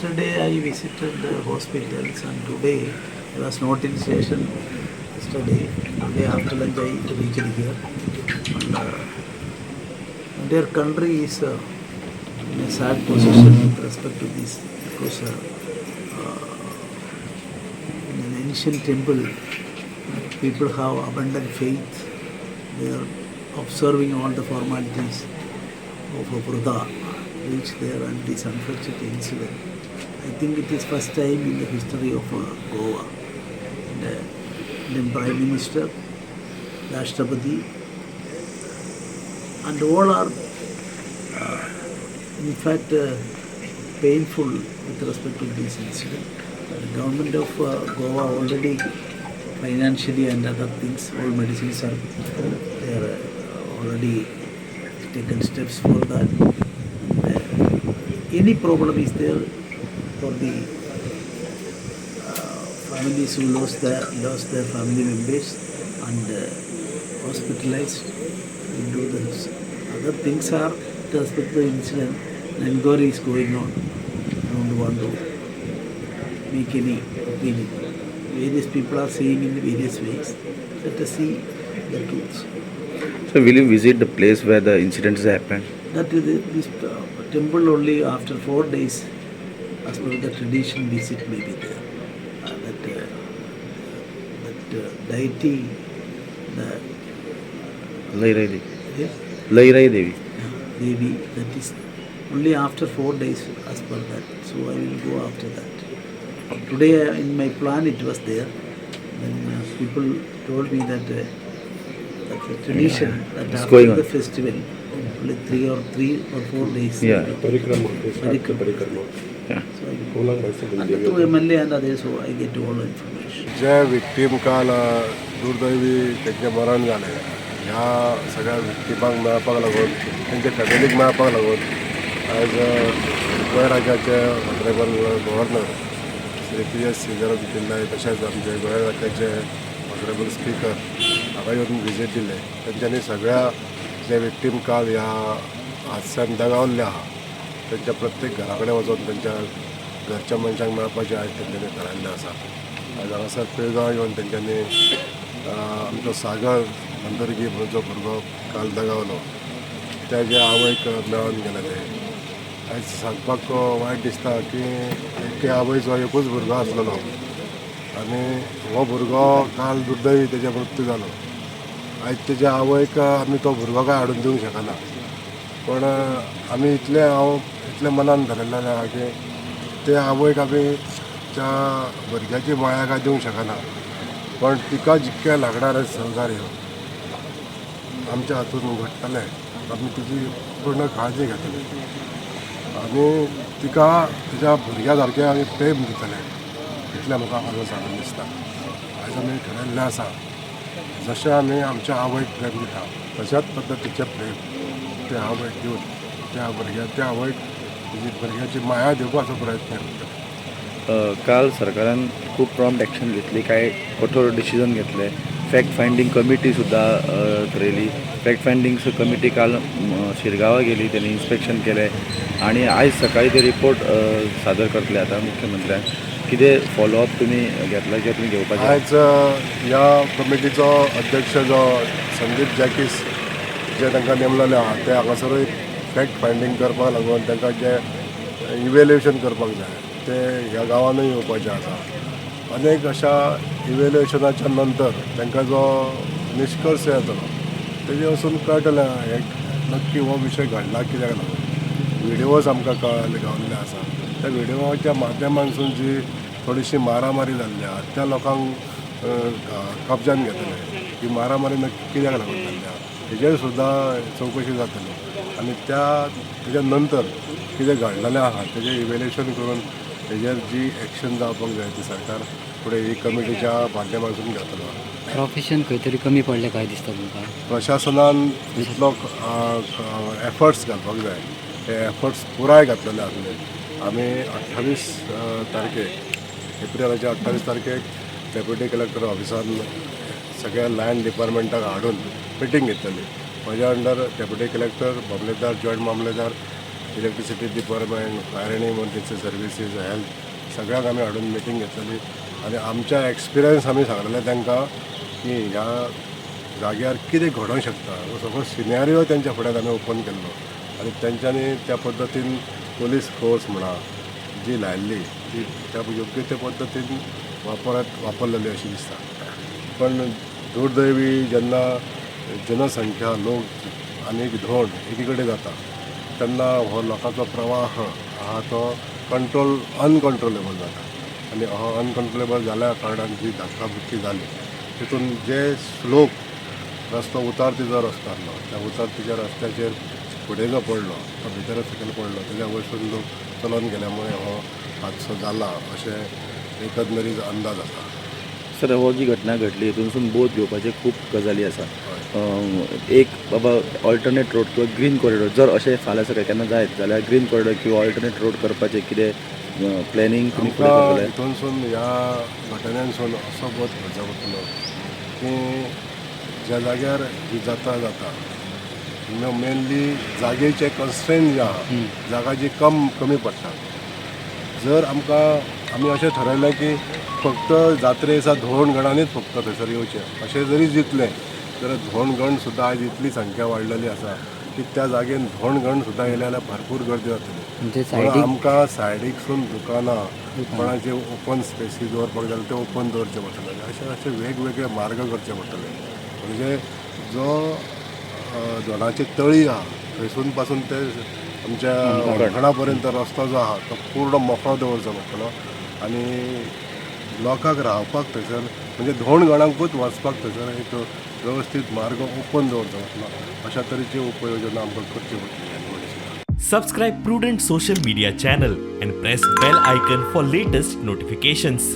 Yesterday I visited the hospitals and today I was not in station yesterday. Today after lunch I reached here. And their country is in a sad position with respect to this because in an ancient temple people have abundant faith. They are observing all the formalities of a Vrata, reach there and this unfortunate incident. I think it is first time in the history of Goa. And Indian Prime Minister, Rashtrapati, and all are in fact painful with respect to this incident. The government of Goa already financially and other things, all medicines are they are already taken steps for that. And any problem is there for the families who lost their family members and hospitalized. We do this. Other things are with respect to the incident. An inquiry is going on. I don't want to make any opinion. Various people are saying in various ways. Let us see the truth. So will you visit the place where the incidents happened? That is this temple only after 4 days, as per the tradition, visit may be there. That deity, the Lairai Devi. Yeah, Lairai Devi. Devi, that is only after 4 days as per that. So I will go after that. Today in my plan it was there. Then people told me that that's a tradition that It's after going on. The festival, only 3 or 4 days. Parikrama, they start the parikrama. So I will How long bicycle? And through MLA and others, so I get all information. J victim काल दुर्दैवी तेंचें मरण जालें, ह्या सगळ्या विक्टिमांक मेळपाक लागून, तेंच्या फॅमिलीक मेळपाक लागून आयज गोंय राज्याचे honourable governor Shri P S Sreedharan Pillai तशेंच आमचे गोंय राज्याचे ऑनरेबल स्पिकर हांगा येवन विजीट दिले. तेंच्यांनी सगळ्या जे विक्टीम काल ह्या हादस्यान दगावल्ले आहा, तेंच्या प्रत्येक घरा कडेन वचून तेंच्या घरच्या मनशांक मेळपाचें आयज तेंच्यांनी थारायल्लें आसा. आयज हांगासर पिळगांव येवन तेंच्यांनी आमचो सागर नंदुर्गी म्हणून जो भुरगो काल दगावलो, तेज्या आवयक मेळोन गेले ते. आयज सांगपाक वायट दिसता की एके आवयचो एकूच भुरगो आसलेलो आनी हो भुरगो काल दुर्दैवी तेजे मृत्यू जालो. आयज तेज्या आवयक आमी तो भुरगो काय हाडून दिवंक शकना, पण आमी इतलें, हांव इतलें मनान धरिल्लें आहा की ते आवयक आमी त्या भुरग्याची माया काय दिवंक शकना, पण तिका जितकें लागणार सहकार्य आमच्या हातून घडटलें, आमी तिची पूर्ण काळजी घेतले आनी तिका तिच्या भुरग्या सारकें आमी प्रेम दितले, इतलें म्हाका हांगा सांगून दिसता. आयज आमी ठरयल्लें आसा, जशें आमी आमच्या आवयक प्रेम दिता, तशाच पद्दतीचें प्रेम त्या आवयक दिवन त्या भुरग्या त्या आवयक तिजी भुरग्याची माया दिवपाचो प्रयत्न करता. काल सरकारान खूब प्रॉम्प्ट एक्शन घेतली, कांय कठोर डिसिजन घेतले, फॅक्ट फायंडींग कमिटी सुद्दां थरयली. फॅक्ट फायंडींग कमिटी काल शिरगांवा गेली, त्यांनी इन्स्पेक्शन केलें आणि आयज सकाळी ते रिपोर्ट सादर करतले आतां मुख्यमंत्र्यांक. कितें फॉलोअप तुमी घेतला किंवा तुमी घेवपाचे? आयज ह्या कमिटीचो अध्यक्ष जो संदीप जॅकीस जे तांकां नेमलेले आहा, ते हांगासरूय फॅक्ट फायंडींग करपाक लागून तांकां जे इवेल्युएशन करपाक जाय ते ह्या गांवानूय येवपाचें आसा. अनेक अशा इवेल्युएशनाच्या नंतर तांकां जो निश्कर्श येतलो, तेजे वचून कळटलें हे नक्की हो विशय घडला कित्याक लागून. व्हिडियोज आमकां कळ्ळे गावल्ले आसा. त्या व्हिडियोच्या माध्यमांतसून जी थोडीशी मारामारी जाल्ली आहा, त्या लोकांक कब्जान घेतले. ही मारामारी नक्की कित्याक लागून जाल्ली आहा, हेजेर सुद्दां चवकशी जातली आनी त्या तेच्या नंतर कितें घडलेलें आहा तेजें इवेल्युएशन करून तेजेर जी एक्शन जावपाक जाय ती सरकार फुडें ही कमिटीच्या माध्यमांतसून घेतलो. प्रोफेशन खंय तरी कमी पडलें काय दिसता तुमकां? प्रशासनान तितलो एफर्ट्स घालपाक जाय, ते एफर्ट्स पुराय घातलेले आसले. आमी 28 तारखेक, एप्रिलाच्या 28 तारखेक डेप्युटी कलेक्टर ऑफिसान सगळ्या लँड डिपार्टमेंटाक हाडून मिटींग घेतलेली. म्हज्या अंडर डेप्युटी कलेक्टर, मामलेदार, जॉयंट मामलेदार, Electricity department, fire and emergency services, health, सगळ्यांक आमी हाडून मिटींग घेतलेली आनी आमच्या एक्सपिरियन्स आमी सांगलेले तांकां की ह्या जाग्यार कितें घडोवंक शकता. हो सगळो सिनेरियो तेंच्या फुड्यान आमी ओपन केल्लो आनी तेंच्यांनी त्या पद्दतीन पोलीस फोर्स म्हणा जी लायिल्ली ती त्या योग्य त्या पद्दतीन वापरात वापरलेली अशी दिसता. पण दुर्दैवी जेन्ना जनसंख्या, लोक आनी एक धोंड एकी कडेन जाता तेन्ना हो लोकांचो प्रवाह आहा तो कंट्रोल अनकंट्रोलेबल जाता आनी हो अनकंट्रोलेबल जाल्या कारणान जी धक्काबुक्की जाली तितून जे लोक रस्तो उतारतीचो रस्तो आसलो त्या उतारतीच्या रस्त्याचेर फुडें जो पडलो तो भितर सकयल पडलो, तेज्या वयरसून लोक चलोन गेल्या मुळे हो हादसो जाला अशें एकंदरीत अंदाज आसा. सर, हो जी घटना घडली हितूनसून बोध घेवपाचे खूब गजाली आसा. एक बाबा ऑल्टरनेट रोड किंवा ग्रीन कॉरिडोर जर अशें फाल्यां सकाळी केन्ना जायत जाल्यार ग्रीन कॉरिडोर किंवा ऑल्टरनेट रोड करपाचें कितें प्लॅनिंग तुमी फुडें आमकां करतले? हितूनसून, ह्या घटनेनसून असो बोध घेवचो पडटलो की ज्या जाग्यार ही जात्रा जाता, मेनली जागेचे कन्स्ट्रेन जे आहा, जागा जी कमी पडटा. जर आमकां आमी अशें थरयलें की फक्त जात्रे दिसा धोंड गणांनीच फक्त थंयसर येवचें अशें जरी जितलें जाल्यार धोंडगण सुद्दां आयज इतली संख्या वाडलेली आसा की त्या जागेन धोंडगण सुद्दां येयले जाल्यार भरपूर गर्दी जातली. म्हणजे म्हणून सायडीक आमकां सायडीकसून दुकानां, कोणाचे ओपन स्पेसी दवरपाक जाय जाल्यार ते ओपन दवरचे पडटले. अशे अशे वेगवेगळे मार्ग करचे पडटले. म्हणजे जो धोणाची तळी आहा थंयसून पासून ते आमच्या होणखणा पर्यंत रस्तो जो आहा तो पूर्ण मोकळो दवरचो पडटलो आनी लोकांक रावपाक थंयसर, म्हणजे धोणगणांकूच वचपाक थंयसर एक वेवस्थीत मार्ग ओपन दवरचो पडटलो. अशा तरेची उपाययोजना आमकां करची पडटली ह्या निवडणुकेक. Subscribe Prudent Social Media channel and press bell icon for latest notifications.